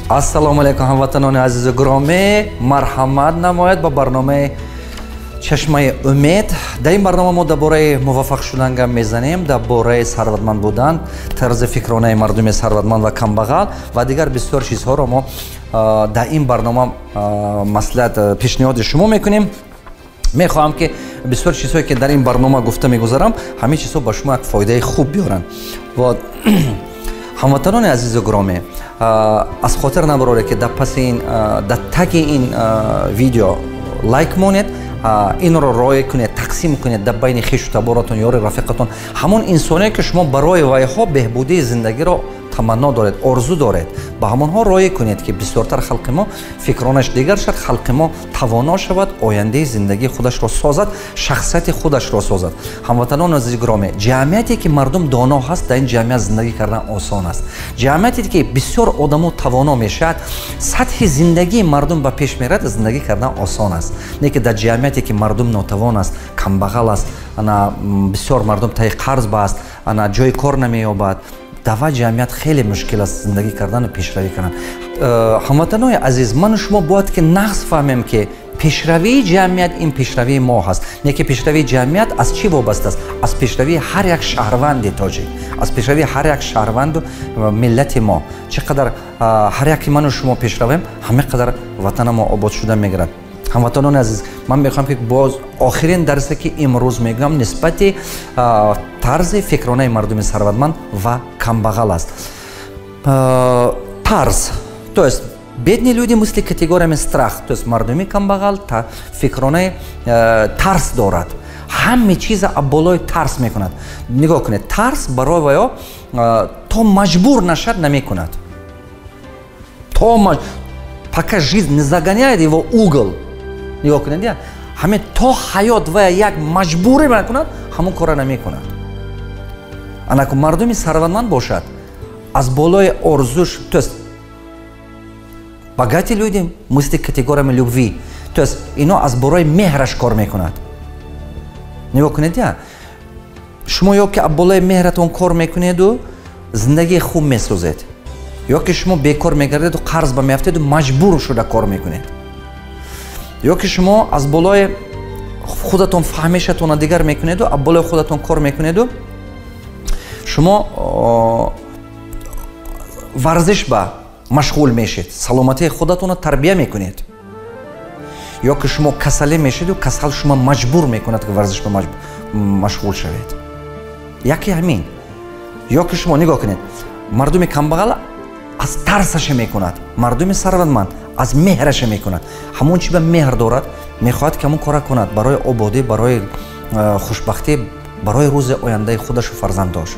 Ассалому алайкум, ҳамватанони азизу гиромӣ. Марҳамат намояд ба барномаи «Чашмаи умед». Дар ин барнома мо дар бораи муваффақ шудан гап мезанем, дар бораи сарватманд будан, тарзи фикронаи мардуми сарватманд ва камбағал ва дигар бисёр чизҳоро мо дар ин барнома маслиҳат, пешниҳоди шумо мекунем. Мехоҳам, ки бисёр чизҳое, ки дар ин барнома гуфта мегузарам, ҳамин чизҳо ба шумо як фоидаи хуб биёранд. Ҳамватанони азизу гиромӣ, аз хотир набароред, ки дар паси ин, дар таги ин видео лайк монед, инро роя кунед, тақсим кунед дар байни хешу таборатон, ёри рафиқатон, ҳамон инсоне, ки шумо барои вайҳо беҳбудии зиндагиро таманно доред, орзу доред, ба ҳамонҳо роя кунед, ки бисёртар халқи мо фикронаш дигар шавад, халқи мо тавоно шавад, ояндаи зиндагии худашро созад, шахсияти худашро созад. Ҳамватанони азизи гиромӣ, ҷамъияте, ки мардум доно ҳаст, дар ин ҷамъият зиндагӣ кардан осон аст. Ҷамъияте, ки бисёр одамо тавоно мешавад, сатҳи зиндагии мардум ба пеш мерад, зиндагӣ кардан осон аст. Не ки дар ҷамъияте, ки мардум нотавон аст, камбағал аст, ана бисёр мардум таи қарз ба аст, ана ҷои кор намеёбад, дава ҷамъият хеле мушкил аст зиндагӣ кардану пешравӣ кардан. Ҳамватанои азиз, ману шумо бояд ки нағз фаҳмем, ки пешравии ҷамъият ин пешравии мо ҳаст. Не ки пешравии ҷамъият аз чӣ вобаста аст? Аз пешравии ҳар як шаҳрванди тоҷик, аз пешравии ҳар як шаҳрванду миллати мо. Чӣ қадар ҳар яки ману шумо пешравем, ҳама қадар ватана мо обод шуда мегирад. Ҳамватанони азиз, ман мехоҳам, ки боз охирин дарсе, ки имрӯз мегӯям, нисбати тарзи фикронаи мардуми сарватманд ва камбағал аст. Тарз, то есть бедные люди мыслят категориями страх, то есть мардуми камбағал фикронаи тарс дорад, ҳаме чиза болои тарс мекунад. Нигоҳ кунед, тарс барои ваё то маҷбур нашад, намекунад. То пока жизнь не загоняет его угол. Нигоҳ кунед, ҳаме то ҳаёт вая як маҷбурӣ накунад, ҳамон кора намекунад. Анаку мардуми сарватманд бошад, аз болои орзуш, то есть богатые люди мыслят категориями любви, то есть ино аз болои меҳраш кор мекунад. Нигоҳ кунед, я шумо ё ки аз болои меҳратон кор мекунеду зиндагии хуб месозед, ё ки шумо бекор мегардеду қарз ба меафтеду маҷбур шуда кор мекунед, ё ки шумо аз болои худатон фаҳмишатонро дигар мекунеду аз болои худатон кор мекунеду шумо варзиш ба машғул мешед, саломатии худатонро тарбия мекунед, ё ки шумо касале мешеду касал шумо маҷбур мекунад, ки варзиш ба машғул шавед. Яке ҳамин. Ё ки шумо нигоҳ кунед, мардуми камбағал аз тарсаша мекунад, мардуми сарватманд аз меҳраша мекунад. Ҳамон чи ба меҳр дорад, мехоҳад, ки ҳамон кора кунад барои ободӣ, барои хушбахтӣ, барои рӯзи ояндаи худашу фарзандош.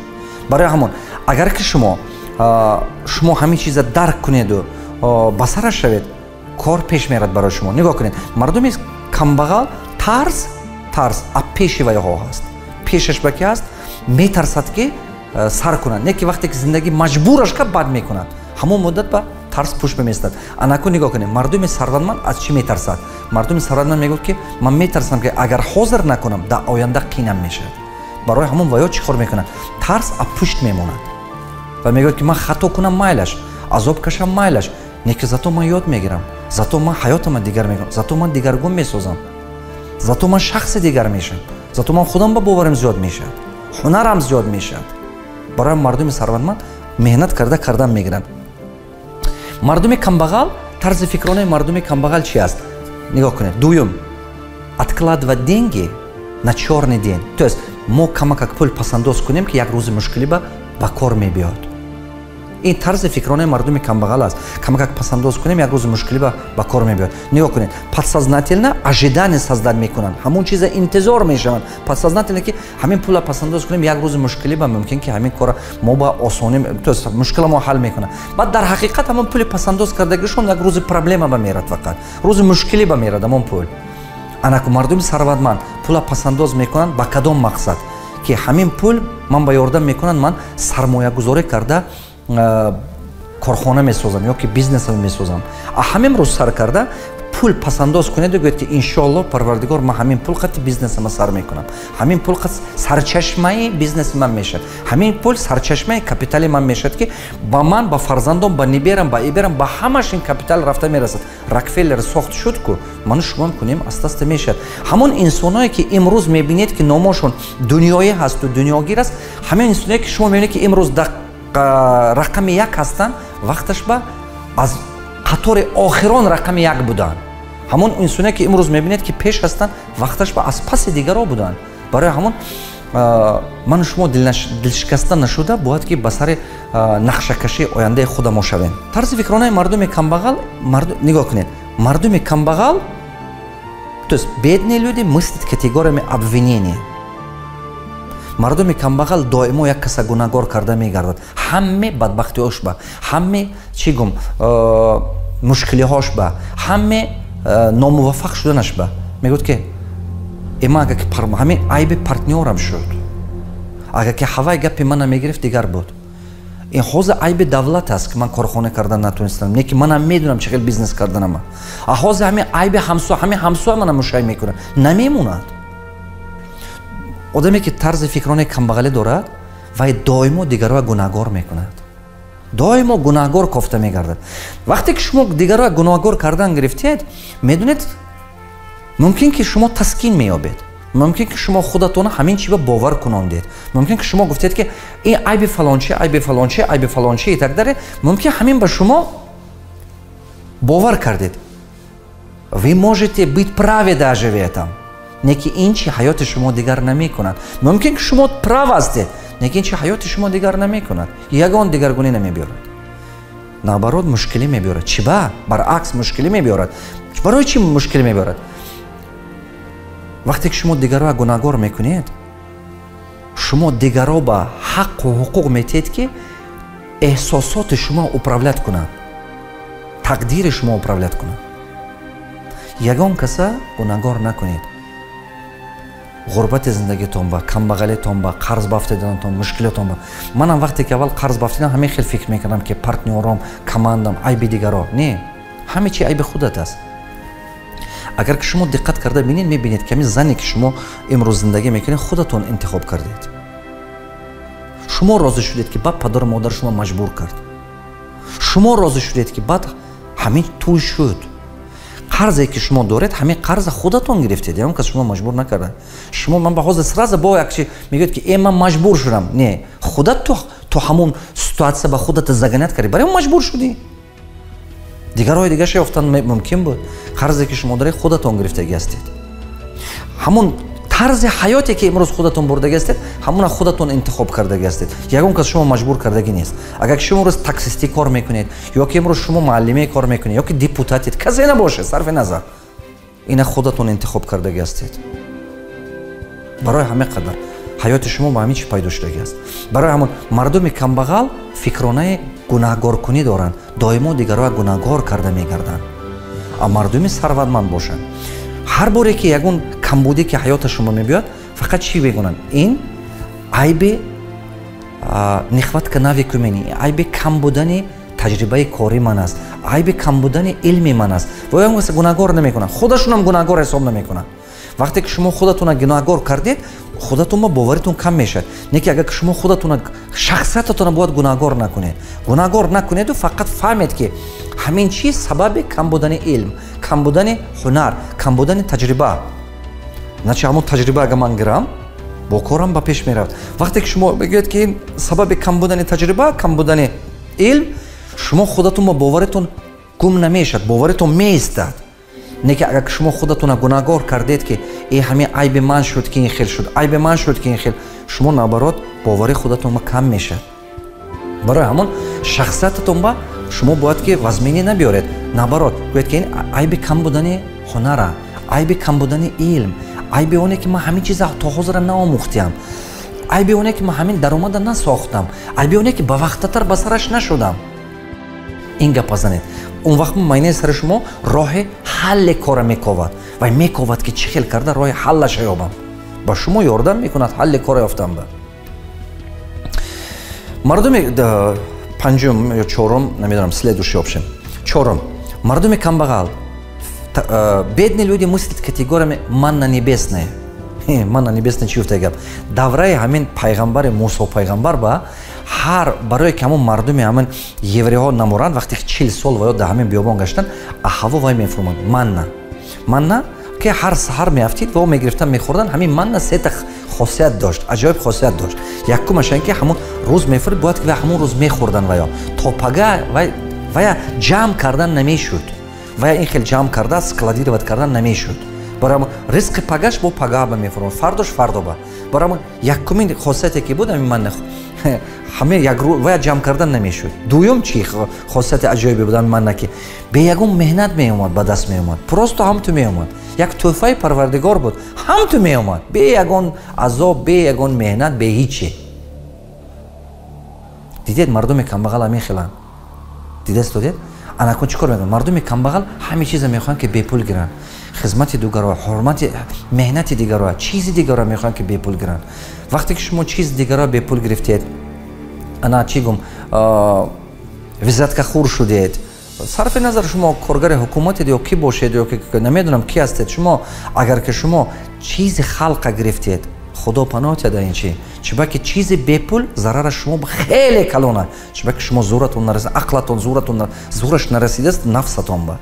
Барои ҳамон, агар ки шумо ҳамин чиза дарк кунеду ба сараш шавед, кор пеш мерад барои шумо. Нигоҳ кунед, мардуми камбағал тарс а пеши вайҳо ҳаст, пешаш ба ки ҳаст, метарсад, ки сар кунад. Не ки вақте ки зиндагӣ маҷбураш кард, бад мекунад, ҳамон муддат ба тарс пушт меместад. Анаку нигоҳ кунед, мардуми сарватманд аз чӣ метарсад? Мардуми сарватманд мегӯяд, ки ман метарсам, ки агар ҳозир накунам, дар оянда қинам мешавад. Барои ҳамон ваё чӣ кор мекунад? Тарс а пушт мемонад ва мегӯяд, ки ман хато кунам, майлаш, азоб кашам, майлаш, не ки зато ман ёд мегирам, зато ман ҳаётама дигар мекунам, зато ман дигаргун месозам, зато ман шахси дигар мешавам, зато ман худам ба боварим зиёд мешавад, ҳунарам зиёд мешавад. Барои мардуми сарватманд меҳнат карда кардан мегиранд. Мардуми камбағал, тарзи фикронаи мардуми камбағал чи аст? Нигоҳ кунед, дуюм: откладывать деньги на чёрный день, то есть мо камакак пул пасандоз кунем, ки як рӯзи мушкилӣ ба кор мебиёд. Ин тарзи фикронаи мардуми камбағал аст: камакак пасандоз кунем, як рӯзи мушкилӣ ба кор мебиёд. Нигоҳ кунед, подсознательно ожидание создать мекунанд, ҳамон чиза интизор мешаванд подсознательно, ки ҳамин пула пасандоз кунем, як рӯзи мушкилӣ ба мумкин, ки ҳамин кора мо ба осонӣ, то есть мушкила мо ҳал мекунад. Баъд дар ҳақиқат ҳамон пули пасандоз кардагишон як рӯзи проблема ба мерад, фақат рӯзи мушкилӣ ба мерад ҳамон пул. Анаку мардуми сарватманд пула пасандоз мекунанд ба кадом мақсад? Ки ҳамин пул ман ба ёрдам мекунанд, ман сармоягузорӣ карда корхона месозам ё ки бизнесам месозам. А ҳамин рӯз сар карда Пул пасандоз кунеду гӯед, ки иншоалло, Парвардигор, ман ҳамин пул қати бизнесама сар мекунам, ҳамин пул қат сарчашмаи бизнеси ман мешавад, ҳамин пул сарчашмаи капитали ман мешавад, ки ба ман, ба фарзандом, ба ниберам, ба иберам, ба ҳамаш ин капитал рафта мерасад. Рокфеллер сохт, шуд ку, ману шумоам кунем, астаста мешавад. Ҳамон инсоное, ки имрӯз мебинед, ки номошон дунёӣ ҳасту дунёгир аст, ҳамин инсоное, ки шумо мебинед, ки имрӯз дар рақами як ҳастанд, вақташ ба аз қатори охирон рақами як буданд. Ҳамон инсоне, ки имрӯз мебинед, ки пеш ҳастанд, вақташ ба аз паси дигаро буданд. Барои ҳамон ману шумо дилшикаста нашуда бояд, ки ба сари нақшакашии ояндаи худамо шавем. Тарзи фикронаи мардуми камбағал. Нигоҳ кунед, мардуми камбағал, то есть бедные люди, мыслят категориями обвинения. Мардуми камбағал доимо як каса гунаҳгор карда мегардад. Ҳаме бадбахтиҳош ба, ҳаме, чӣ гум, мушкилиҳош ба, ҳаме номуваффақ шуданаш ба мегӯяд, ки ма агар ки ҳамин айби партнёрам шуд, агар ки ҳавай гапи мана мегирифт, дигар буд. Ин ҳозир айби давлат аст, ки ман корхона кардан натонистам, не ки манам медонам, чӣ хел бизнес карданама. А ҳозир ҳамин айби ҳамсоя, ҳамин ҳамсоя мана мушай мекунад. Намемонад. Одаме, ки тарзи фикрони камбағалӣ дорад, вай доимо дигарро гунаҳгор мекунад, доимо гунаҳгор кофта мегардад. Вақте ки шумо дигарро гунаҳгор кардан гирифтед, медонед, мумкин ки шумо таскин меёбед, мумкин ки шумо худатона ҳамин чиба бовар кунондед, мумкин ки шумо гуфтед, ки ин айби фалончи, айби фалончи, айби фалончи и так далее. Мумкин ҳамин ба шумо бовар кардед. Вы можете быть правы даже в этом, не ки ин чи ҳаёти шумо дигар намекунад. Мумкин ки шумо прав ҳастед, не ки ин чи ҳаёти шумо дигар намекунад, ягон дигаргунӣ намебиёрад, наоборот, мушкилӣ мебиёрад. Чӣ ба? Баръакс, мушкилӣ мебиёрад. Барои чӣ мушкилӣ мебиёрад? Вақте ки шумо дигарро гунаҳгор мекунед, шумо дигарро ба ҳаққу ҳуқуқ метиҳед, ки эҳсосоти шумо управлять кунад, тақдири шумо управлять кунад. Ягон каса гунаҳгор накунед. Ғурбати зиндагитон ба, камбағалитон ба, қарз бафтиданатон, мушкилотон ба. Манам вақте ки аввал қарз бафтидам, ҳамин хел фикр мекардам, ки партнёром, командам, айби дигаро. Не, ҳаме чи айби худат аст. Агар ки шумо диққат карда бинед, мебинед, ки ҳамин зане, ки шумо имрӯз зиндагӣ мекунед, худатон интихоб кардед. Шумо розӣ шудед, ки баъд падару модар шумо маҷбур кард. Шумо розӣ шудед, ки баъд ҳамин тӯй шуд. Қарзе, ки шумо доред, ҳамин қарза худатон гирифтед, ягон кас шумо маҷбур накарда. Шумо ман ба ҳозир сразу бо як чи мегӯяд, ки э, ман маҷбур шудам. Не, худат ту ҳамон ситуация ба худата загонять кардӣ, барои маҷбур шудӣ. Дигарҳои дигаша ёфтан мумкин буд. Қарзе, ки шумо доред, худатон гирифтагӣ ҳастед. Ҳамон тарзи ҳаёте, ки имрӯз худатон бурдагӣ ҳастед, ҳамона худатон интихоб кардагӣ ҳастед. Ягон кас шумо маҷбур кардагӣ нест. Агар шумо имрӯз таксистӣ кор мекунед, ё ки имрӯз шумо муаллиме кор мекунед, ё ки депутатед, касе набошед, сарфи назар, ина худатон интихоб кардагӣ ҳастед. Барои ҳамин қадар ҳаёти шумо ба ҳамин чи пайдо шудагӣ аст. Барои ҳамон мардуми камбағал фикронаи гунаҳгоркунӣ доранд, доимо дигарро гунаҳгор карда мегарданд. А мардуми сарватманд бошанд, ҳар боре ки ягон камбудӣ ки ҳаёта шумо мебиёд, фақат чӣ мегӯнанд? Ин айби нехватка навыки, умений, айби кам будани таҷрибаи кори ман аст, айби кам будани илми ман аст. Ва ягон каса гунаҳгор намекунанд, худашонам гунаҳгор ҳисоб намекунанд. Вақте ки шумо худатона гунаҳгор кардед, худатон ба боваритон кам мешавад. Не ки агар ки шумо худатона, шахсиятатона бояд гунаҳгор накунед. Гунаҳгор накунеду фақат фаҳмед, ки ҳамин чиз сабаби кам будани илм, кам будани ҳунар, кам будани таҷриба. Начи ҳамон таҷриба агар ман гирам, бо корам ба пеш меравад. Вақте ки шумо мегӯед, ки ин сабаби кам будани таҷриба, кам будани илм, шумо худатон ба боваритон гум намешавад, боваритон меистад. Не ки агар шумо худатона гунаҳгор кардед, ки э, ҳамин айби ман шуд, ки ин хел шуд, айби ман шуд, ки ин хел, шумо наоборот, бовари худатон кам мешавад. Барои ҳамон шахсиятатон ба шумо бояд ки вазминӣ набиёред, наоборот, гӯед, ки ин айби кам будани ҳунара, айби кам будани илм, айби оне, ки ман ҳамин чиза то ҳозира наомӯхтиам, айби оне, ки ман ҳамин даромада насохтам, айби оне, ки ба вақтатар ба сараш нашудам. Ин гапа занед, он вақт майнаи сари шумо роҳи ҳалли кора мековад ва мековад, ки чӣ хел карда роҳи ҳаллаша ёбам. Ба шумо ёрдам мекунад ҳалли кора ёфтан. Ба мардуми панҷум ё чорум, намедонам, следующий общем, чорум, мардуми камбағал Бедные люди мыслят категориями «манна небесная». Манна небесная чи гуфта гап? Давраи ҳамин пайғамбари Мусо пайғамбар ба ҳар барое ки ҳамон мардуми ҳамин евреҳо намуранд, вақте ки 40 сол ва ё дар ҳамин биёбон гаштанд, ҳаво вай мефурмад, манна. Манна ки ҳар саҳар меафтид ва мегирифтан, мехӯрдан. Ҳамин манна сета хосият дошт, аҷоиб хосият дошт. Якумаш ин ки ҳамон рӯз мефурид, бояд ки ҳамон рӯз мехӯрдан ва ё то пага вая ҷамъ кардан намешуд, вая ин хел ҷамъ карда, складировать кардан намешуд. Барои ризқи пагаш бо пагаба мефурмад, фардош фардоба. Барои якумин хосияте ки буд ҳамин манна, ҳаме як вая ҷамъ кардан намешуд. Дуюм, чӣ хосияти аҷоибе буд ҳамин манна? Ки бе ягон меҳнат меомад, ба даст меомад, просто ҳамту меомад. Як тӯҳфаи Парвардигор буд, ҳамту меомад, бе ягон азоб, бе ягон меҳнат, бе ҳиче. Дидед, мардуми камбағал ҳамин хеланд. Дидастодед? Анакун чӣ кор мекунад мардуми камбағал? Ҳаме чиза мехоҳанд, ки бепул гиранд: хизмати дигаро, ҳурмати, меҳнати дигаро, чизи дигаро мехоҳанд, ки бепул гиранд. Вақте ки шумо чизи дигаро бепул гирифтед, ана чӣ гум, взяткахӯр шудед. Сарфи назар шумо коргари ҳукуматед ё ки бошед, ё ки намедонам ки ҳастед шумо, агар ки шумо чизи халқа гирифтед, Худо паноҳ диҳад ин чи. Чунки чизи бепул зарараш шумо хеле калона, чунки шумо зӯратон нарасид, ақлатон, зӯратон, зӯраш нарасидааст нафсатон ба.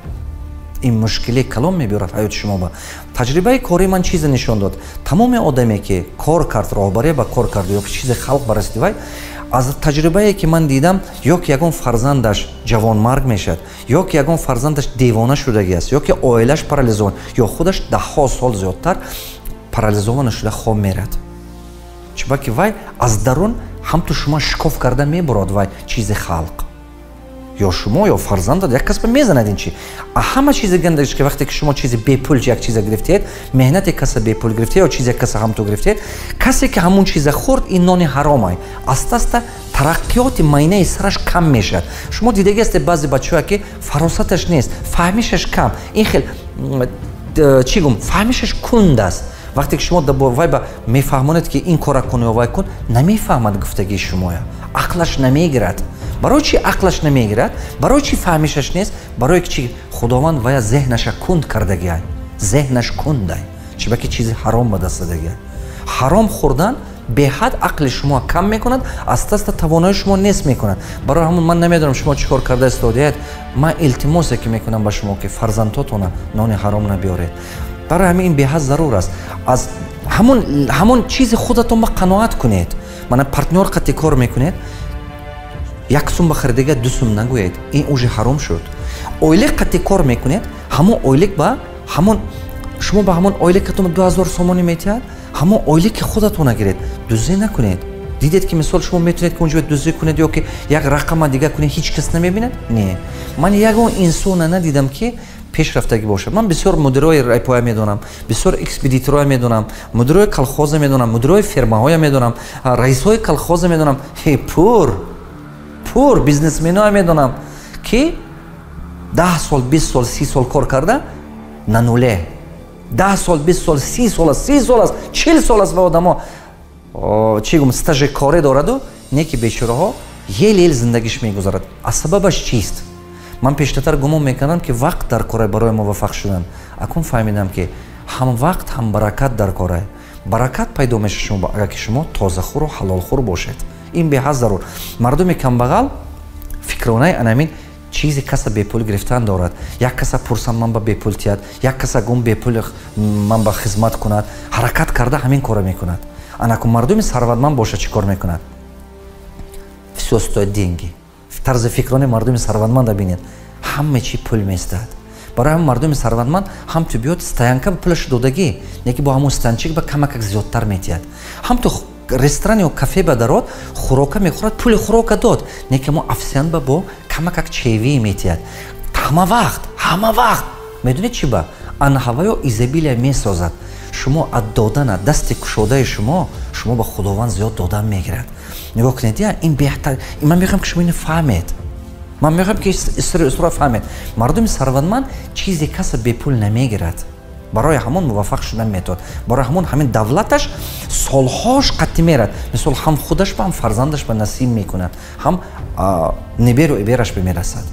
Ин мушкиле калон мебиёрад ҳаёти шумо ба. Таҷрибаи кори ман чизе нишон дод: тамоми одаме ки кор кард, роҳбария ба кор кард ё ки чизи халқ барасиди, вай аз таҷрибае ки ман дидам, ё ки ягон фарзандаш ҷавонмарг мешавад, ё ки ягон фарзандаш девона шудагӣ аст, ё ки оилаш парализован, ё худаш даҳҳо сол зиёдтар парализована шуда хоб мерад. Чунки вай аз дарун ҳамту шумо шикоф карда мебурад. Вай чизи халқ ё шумо, ё фарзандат, як кас ба мезанад. Ин чи ҳама чизи гандагиш ки вақте ки шумо чизи бепул як чиза гирифтед, меҳнати каса бепул гирифтед ё чизе каса ҳамту гирифтед, касе ки ҳамун чиза хӯрд, ин нони ҳаромай. Аста аста тараққиёти майнаи сараш кам мешавад. Шумо дидаги ҳастед, баъзе бачаҳое ки фаросаташ нест, фаҳмишаш кам, ин хел чӣ гум, фаҳмишаш кунд аст. Вақте ки шумо вай ба мефаҳмонед, ки ин кора кун ё вай кун, намефаҳмад гуфтагии шумоя, ақлаш намегирад. Барои чи ақлаш намегирад? Барои чи фаҳмишаш нест? Барое ки чи? Худованд вая зеҳнаша кунд кардагиай, зеҳнаш кундай, чунки чизи ҳаром ба даст дадагиай. Ҳаром хӯрдан беҳад ақли шумо кам мекунад, аста аста тавонои шумо нест мекунад. Барои ҳамон ман намедонам, шумо чӣ кор карда истодиед. Ман илтимосе ки мекунам ба шумо, ки фарзандотона нони ҳаром набиёред. Барои ҳамин ин беҳад зарур аст. Аз ҳамон чизи худатон ба қаноат кунед. Мана, партнёр қати кор мекунед, 1 сум ба харидага 2 сум нагӯед, ин уже ҳаром шуд. Ойлик қати кор мекунед, ҳамон ойлик ба ҳамон шумо ба ҳамон ойликатон 2000 сомонӣ метиҳад, ҳамон ойлики худатона гиред, дуздӣ накунед. Дидед ки, мисол, шумо метавонед ки унҷо дуздӣ кунед ё ки як рақама дига кунед, ҳеҷ кас намебинад. Не, ман ягон инсона надидам, ки пешрафтагӣ бошад. Ман бисёр мудирои райпоя медонам, бисёр экспедитороя медонам, мудирои колхоза медонам, мудирои фермаҳоя медонам, раисҳои колхоза медонам, пур бизнесменоя медонам, ки 10 сол, 20 сол, 30 сол кор карда, на нуле. 10 сол, 20 сол, 30 сол аст, 30 сол аст, 40 сол аст ва одамо, чӣ гум, стажи коре дораду, не ки бечораҳо ел ел зиндагиш мегузарад. А сабабаш чист? Ман пештартар гумон мекардам, ки вақт дар кора барои муваффақ шудан. Акун фаҳмидам, ки ҳам вақт, ҳам баракат дар кора. Баракат пайдо мешавад шумо, агар ки шумо тозахӯру ҳалолхӯр бошед. Ин беҳад зарур. Мардуми камбағал фикронаи анамин чизи каса бепул гирифтан дорад. Як каса пурсам, ман ба бепул тиҳад, як каса гум бепул ман ба хизмат кунад, ҳаракат карда ҳамин корро мекунад. Анаку мардуми сарватманд бошад, чӣ кор мекунад? Всё стоит деньги. Тарзи фикрони мардуми сарватманда бинед: ҳама чи пул меистад. Барои ҳам мардуми сарватманд ҳам ту биёд, стоянка ба пулаш додагӣ, неки бо ҳамун станчик ба камакак зиёдтар метиҳад. Ҳам ту ресторан ё кафе ба дарод, хӯрока мехӯрад, пули хӯрока дод, неки мо официант ба бо камакак чаевые метиҳад ҳама вақт, ҳама вақт. Медонед чӣ? Ба анҳаваё изобилия месозад. Шумо аз додана, дасти кушодаи шумо, шумо ба Худованд зиёд додан мегирад. Нигоҳ кунед, я ин беҳтар. Ман мехоҳам, ки шумо ини фаҳмед. Ман мехоҳам, ки исро фаҳмед: мардуми сарватманд чизе каса бепул намегирад. Барои ҳамон муваффақ шудан метавонад, барои ҳамон ҳамин давлаташ солҳош қатъи мерад. Мисол, ҳам худаш ба, ҳам фарзандаш ба насиб мекунад, ҳам неберу ибераш ба мерасад.